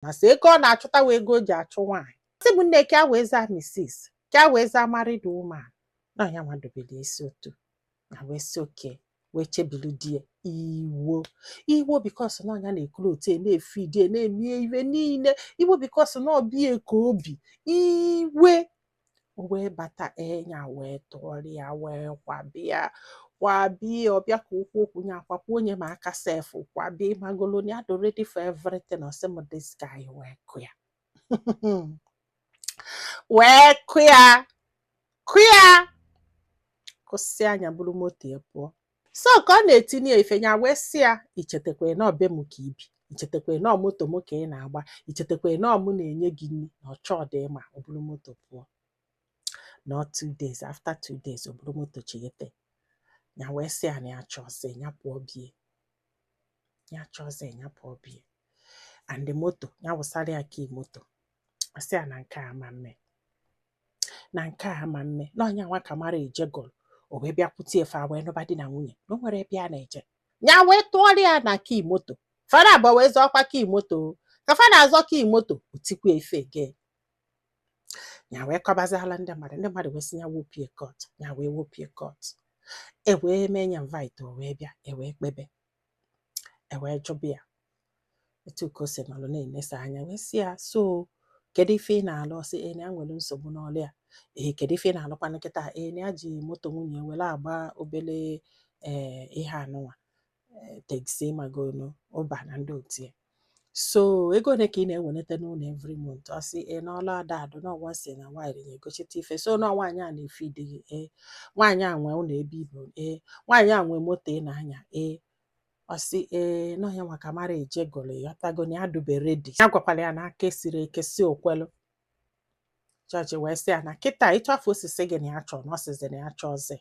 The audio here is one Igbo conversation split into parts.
Na sị ego ọ na-achụta wee ego o ji achụ nwaanyị. Sị m nne, ka wee zaa Mrs, ka wee zaa married woman, na ya nwa dobere isi otu na wee sị oke wee chebiri di ya iwo iwo, because na ọnya na-ekuru otu na-efi di ya na-eme iwe niile iwo, because na ọbịa ka obi iwe o wee bata enya wee tụọrọ ya wee kwabịa kwabịa ọbịa ka okwu okwu nya akwakwa onye ma aka sef kwabịa magolo na ya do ready for everything. Ọ sị m this guy wee kụ ya, wee kụ ya, kụ ya, kụsị anya, buru moto ya pụọ. So ka ọ na-etinye ife ya wee sị ya, ichetakwa na ọbe m ka ibi, ichetakwa na moto m ka ị na-agba, ichetakwa na mụ na-enye gị nri, na ọchọ dị ma o buru moto pụọ. Not 2 days, after 2 days, o buru moto chighete ya wee sị ya na ya chọzi ya pụọ bie, ya chọzi ya pụọ bie, and the moto ya wụsara ya key moto. Ọ sị ya na nke a ama mme, na nke a ama mme, na ọnya nwa ka mara ejegolu o wee bịakwute efe a wee nụba di na nwunye, na o nwere ebe a na-eje. Ya wee tụọrọ ya na key moto fara abụọ wee zọọkwa key moto. Ka fa na-azọ key moto, otikwa efe again. Ya wee kọbaziala ndị mmadụ, ndị mmadụ wee sị ya wopie court. Ya wee wopie court, e wee mee ya invite, o wee bịa, e wee kpebe, e wee jụba ya etu ka o si nọrọ na-enesa anya, wee sị ya, so kedu ife ị na-alụ? Ọ sị ee, na ya nwere nsogbu n'ọlụ ya. Ee, kedu ife ị na-alụkwanụ kịta? Ee, na ya ji moto nwunye ya were agba obele ee ihe anụnwa taxi magonu ụba na ndị otu ya. So ego ole ka ị na-ewelite n'ụlọ every month? Ọ sị ee, n'ọlụ ada adụ na once in a while na-egochite ife. So na nwaanyị a na-efidi gị? Ee. Nwaanyị a nwe ụlọ ebe ibu? Ee. Nwaanyị a nwe moto ị na-anya? Ee. Ọ sị ee, n'ọnya maka mara ejegolo ịghọtago na ya dube ready. Ya gwakwara ya na aka esiri eke si okwelu chọọchị wee sị ya na kịta ịtụ afọ osisi gị na ya chọrọ na ọ sịzi na ya chọọzi.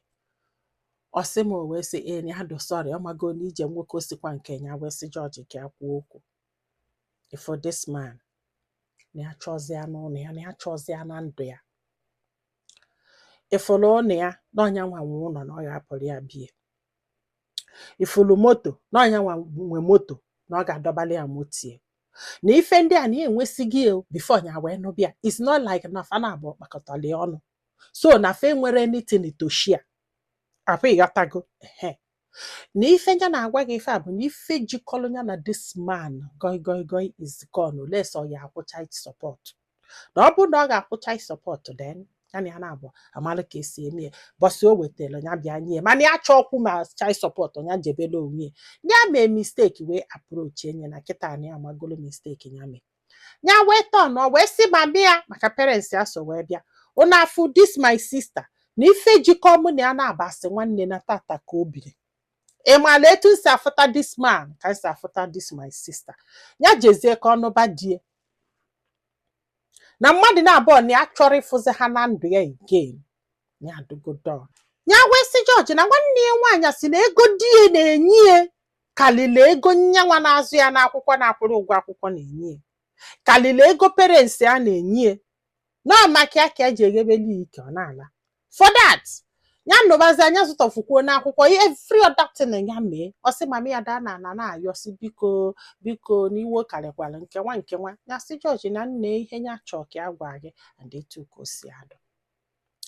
Ọ sị m o wee sị ee, na ya dụ sorry, ọ mago na ije nwoke osikwa nke ya. Wee sị jọji ka ya kwuo okwu for this man, na ya chọọzi ya n'ụlọ ya, na ya chọọzi ya na ndụ ya, ịfụlụ ụlọ ya na ọnya nwa nwe ụlọ, na ọ ga-apụrụ ya bie, ifulu moto na ọnya nwa nwe moto, na ọ ga-adọbalị ya motie, na ife ndị a na ya enwesịghị o before ya wee nụbịa. It's not like na fa na abụọ kpakọtara ya ọnụ, so na fa enwere anything to share akwa, ịghọtago? Ehe, na ife ya na-agwa gị ife a bụ na ife jikọrọ ya na this man goi goi goi is gone, unless ọ ya akwụ child support. Na ọ bụrụ na ọ ga-akwụ child support, then ya na ya na-abụ amalụ ka esi eme ya. Bọsị o wetara ya bịa nye, mana ya chọọkwu ma child support ya jebela onwe ya. Ya mee mistake wee approach enye na kịta na ya amagolo mistake ya mee. Ya wee turn wee sị mami ya, maka parents ya so wee bịa unu afụ this my sister, na ife jikọ mụ na ya na-abasị nwanne na tata ka o biri. Ị maala etu m si afụta this man ka m si afụta this my sister. Ya jezie ka ọnụba die na mmadụ na-abụọ na ya chọrọ ịfụzi ha na ndụ ya again, ya adụgo done. Ya wee sị jọji na nwanne ya nwaanyị si na ego di ya na-enye ya kalili ego nyanwa na-azụ ya n'akwụkwọ, na-akwụrụ ụgwọ akwụkwọ na-enye ya, kalili ego parents a na-enye ya, na maka ya ka eji eghebeli ike ọ na-ala. For that, ya nụbazi anya zụtọfukwuo n'akwụkwọ, every other thing ya mee. Ọ sị mama ya daa na ana na-ayọ sị biko, biko, n'iwe karịkwara nke nwa nke nwa. Ya sị jọji na nne ihe ya chọọ ka ya gwa gị and etu ka o si adụ.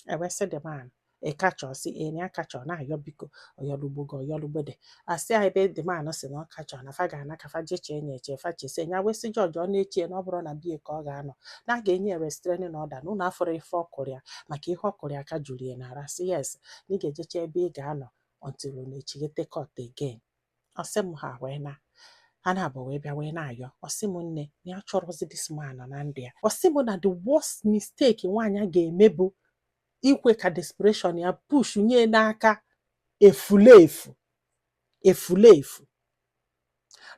Ewesị the man ị kachọ sị ee, na ya kachọ na-ayọ biko, ọyọlugbogo ọyọlugbede asị ya ebe the man sị na ọ kachọ na fa ga-ana ka fa jechee nya eche fa chesie. Ya wesị jọji ọ na-eche na ọ bụrụ na bie ka ọ ga-anọ na a ga-enye ya restraining order na ụlọ afọrọ ife ọ kụrụ ya, maka ihe ọ kụrụ ya ka juru ya n'ara. Sị yes, na ị ga-ejeche ebe ị ga-anọ until na echighete court again. Ọ sị m ha wee na ha na-abụ wee bịa wee na-ayọ. Ọ sị m nne, na ya chọrọzi this man na ndụ ya. Ọ sị m na the worst mistake nwaanyị a ga-eme bụ ikwe ka desperation ya push nye n'aka efulefu efulefu,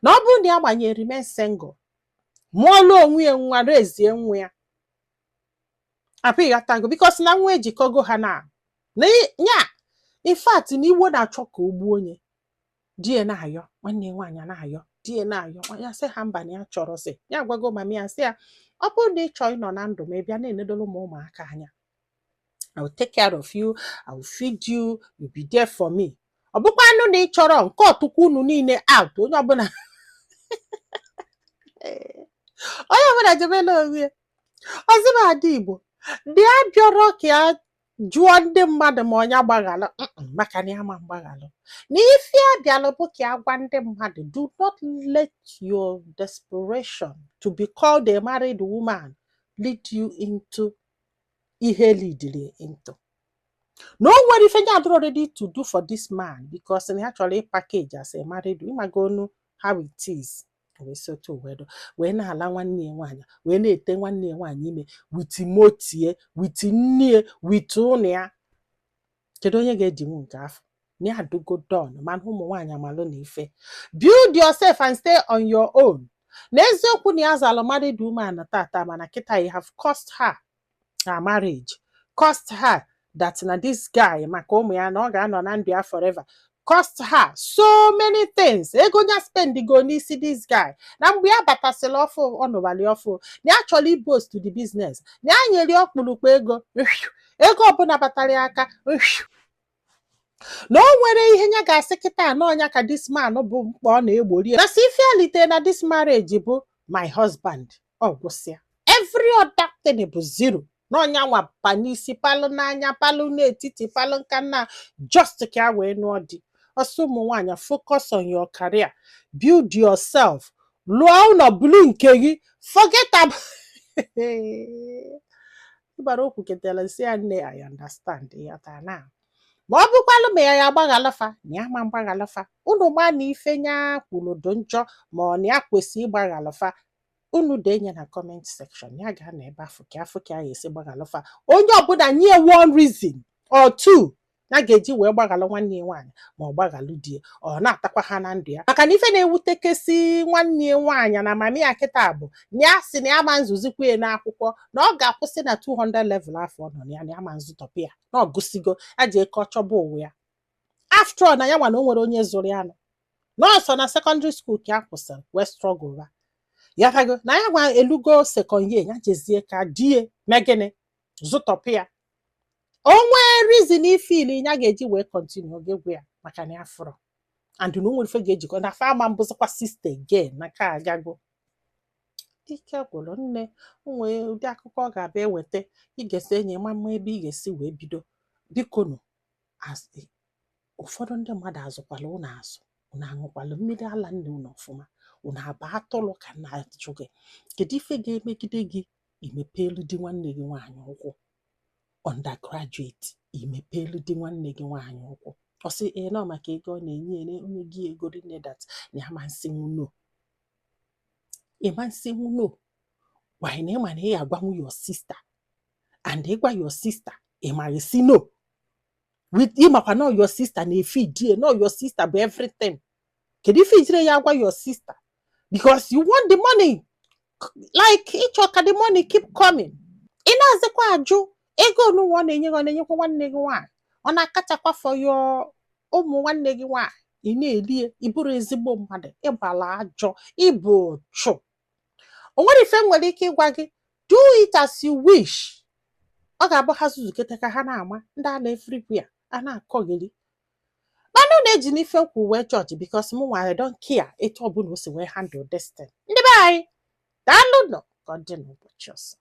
na ọ bụrụ na ya gbanyere remain single, mụọla onwe ya nwa, rezie nwa ya apụ, ịghọtago? Because na nwa ejikọgo ha na na ya. In fact, na iwe na-achọ ka o gbuo onye di ya na-ayọ, nwanne ya nwaanyị na-ayọ, di ya na-ayọ ya, sị ha mba, na ya chọrọ sị ya gwago mami ya, sị ya ọ bụrụ na ị chọọ ịnọ na ndụ ma ị bịa na-enedolu m ụmụaka anya, I will take care of you, I will feed you, you be there for me. Ọ bụkwanụ na ị chọrọ nke ọtụkwu unu niile out, onye ọbụla. Onye ọbụla jebela onwe ya. Ọzọ ada Igbo dị ya bịọrọ ka ya jụọ ndị mmadụ ma ọnya gbaghalụ, maka na ya ma mgbaghalụ na ife ya bịalụ bụ ka ya gwa ndị mmadụ, do not let your desperation to be called a married woman lead you into ihe leadiri into na o nwere ife ya adịrọ ready to do for this man, because na ya chọrọ ịpackage as a married. Ịmago onu how it is. Wee si otu wee dụ wee na-ala nwanne ya nwaanyị, wee na-ete nwanne ya nwaanyị ime with motie, with nnie, with ụnụ ya. Kedu onye ga-ejinwu nke afọ na ya adụgo don? Mana ụmụ nwaanyị amalụ na ife, build yourself and stay on your own. Na eziokwu na ya zalụ married woman tata, mana kịta you have cost her her marriage, cost her that na this guy maka ụmụ ya na ọ ga-anọ na ndụ ya forever, cost her so many things, ego ya spend go n'isi this guy. Na mgbe ya batasịrị ọfụ, ọ nụbalị ọfụ na ya chọrọ iboast the business, na ya nyere ọkpụrụkpụ ego, ego ọbụla batara ya aka, na o nwere ihe ya ga-asị kịta na ọnya ka this man bụ mkpa ọ na-egbori ya. Na si ife alite na this marriage bụ my husband, ọ gwụsịa, every other thing bụ zero. Na ọnya nwa pa n'isi, palụ n'anya, palụ n'etiti, palụ nka nna, just ka ya wee nụọ di ọsọ. Ụmụ nwaanyị, focus on your career, build yourself, lụọ ụlọ bulu nke gị, forget about ịgbara okwu ketara si ya. Nne, I understand ya taa na ma ọ bụkwalụ ma ya ya agbaghalụfa na ya ma mgbaghalụfa. Unu gba na ife nya kwuru dị njọ, ma ọ na ya kwesị ịgbaghalụfa, unu denye na comment section. Ya ga-anọ ebe afọ ka afọ ka a ga-esi gbaghalụfa. Onye ọbụla nye one reason or two ya ga-eji wee gbaghalụ nwanne ya nwaanyị, ma ọ gbaghalụ di ya, ọ na-atakwa ha na ndụ ya, maka na ife na-ewutekesi nwanne ya nwaanyị na mami ya kịta bụ na ya sị na ya ma nzuzikwa ya n'akwụkwọ, na ọ ga-akwụsị na 200 level afọ ọ nọ na ya, na ya ma nzutọpụ ya, na ọ gụsigo ya ji eke ọ chọba ụwa ya. After all, na ya nwa na o nwere onye zụrụ ya nọ nọọsọ na secondary school ka ya kwụsịrị wee struggle ba ya fago na ya nwa elugo second year, ya jezie ka die mee gịnị, zụtọpụ ya. O nwee reason ifili ya ga-eji wee continue oge gwa ya, maka na ya fụrụ and na o nwere ife ga-ejikọ na fa ama mbụzikwa sister again na ka agago. Ike gwụrụ nne. Nwee ụdị akụkọ ọ ga-abịa eweta, ị ga-esi enyi ma mma ebe ị ga-esi wee bido. Bikonu, ụfọdụ ndị mmadụ azụkwala ụnụ azụ, unu aṅụkwalụ mmiri ala nne unu ọfụma, unu aba atụrụ ka nna ajụ gị, kedu ife ga-emegide gị imepeelu di nwanne gị nwaanyị ụkwụ? Undergraduate, imepeelu di nwanne gị nwaanyị ụkwụ, ọ sị ee nọ maka ego ọ na-enye ya onye gị ego rinne, that na ya ma nsinwu no, ịma nsinwu no. Why? Na ịma na ị agwanwu your sister, and ịgwa your sister, ị ma esi no with ịmakwa na your sister na-efe die, no, your sister bụ everything. Kedu ife ijire ya agwa your sister? Because you want the money, like ịchọ ka the money keep coming. Ị na-azịkwa ajụ ego onunwa ọ na-enye gị, ọ na-enyekwa nwanne gị nwaanyị, ọ na-akachakwa for your ụmụ nwanne gị nwaanyị, ị na-erie. Ị bụrụ ezigbo mmadụ, ịgbala ajọ, ịbụ ụchụ. O nwere ife m nwere ike ịgwa gị, do it as you wish. Ọ ga-abụ ha zuzukete ka ha na-ama ndị a na everywhere a na-akọgheri, mana ọ na-eji n'ife nkwu wee judge, because mụ nwa, I don't care etu ọbụla o si wee handle this thing. Ndị be anyị, daalụ nọ ka ọ dị n'ụbọchị ọzọ.